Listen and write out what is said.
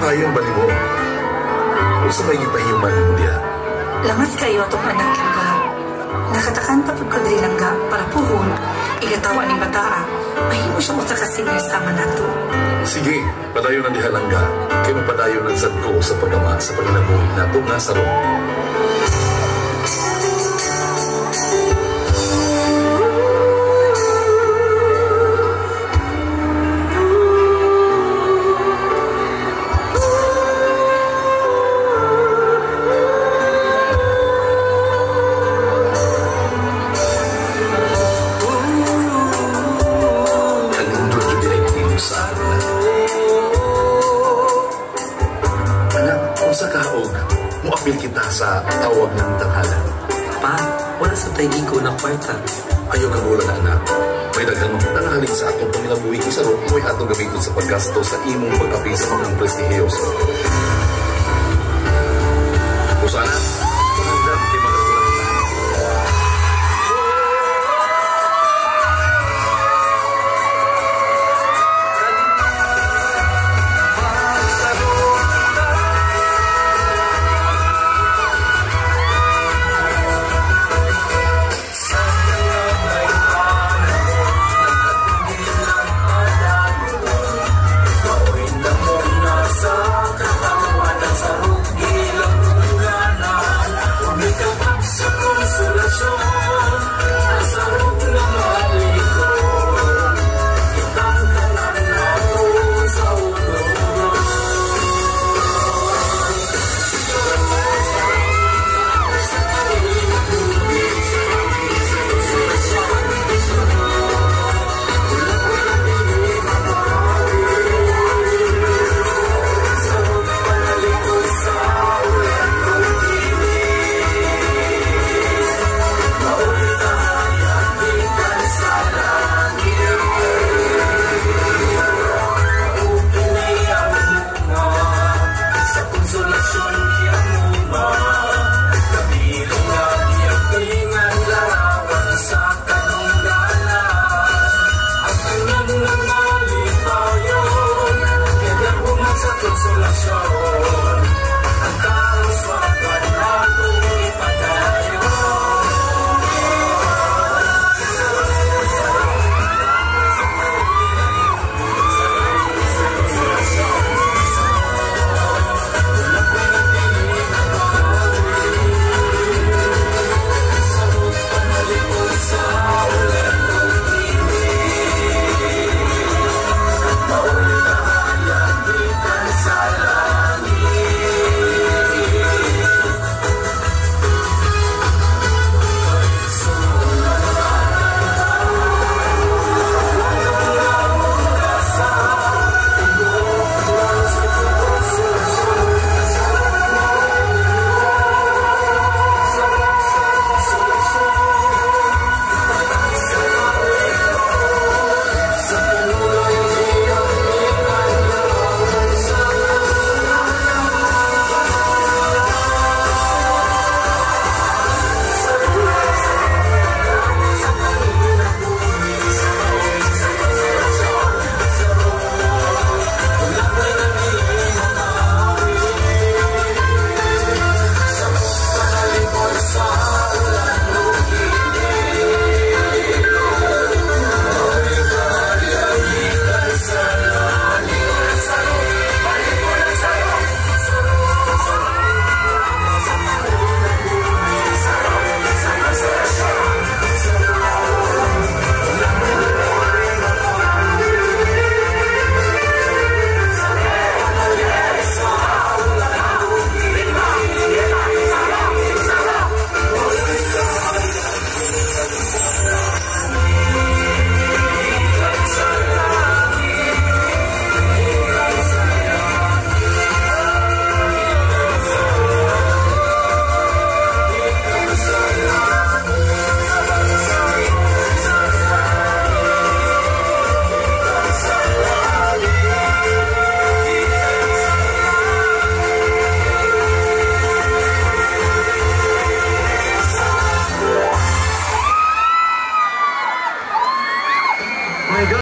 Maayon ba nimo? Unsa may gipahiuman nimo diha? Langas kayo atong anak, langga. Nakatakan pa pud ko diri, langga, para puhon, igatawa ning bataa, mahimo siyang usa ka singer sama nato. Sige, padayon na diha, langga. Kay mapadayon ang sad ko sa pagama sa panginabuhi nato nga sarong. Kanindot jud diay nimo sa akong anak. Anak, unsa ka og moapil kita sa tawag ng tanghalan? Pa, wala sa tay ko na kwarta. Ayaw ka na, anak. May daghang mga sa atong panginabuhi kung sarong mo'y atong gamiton sa paggasto sa imong pag-apil sa mga prestihiyoso. Kusana, handa kay magkulang na.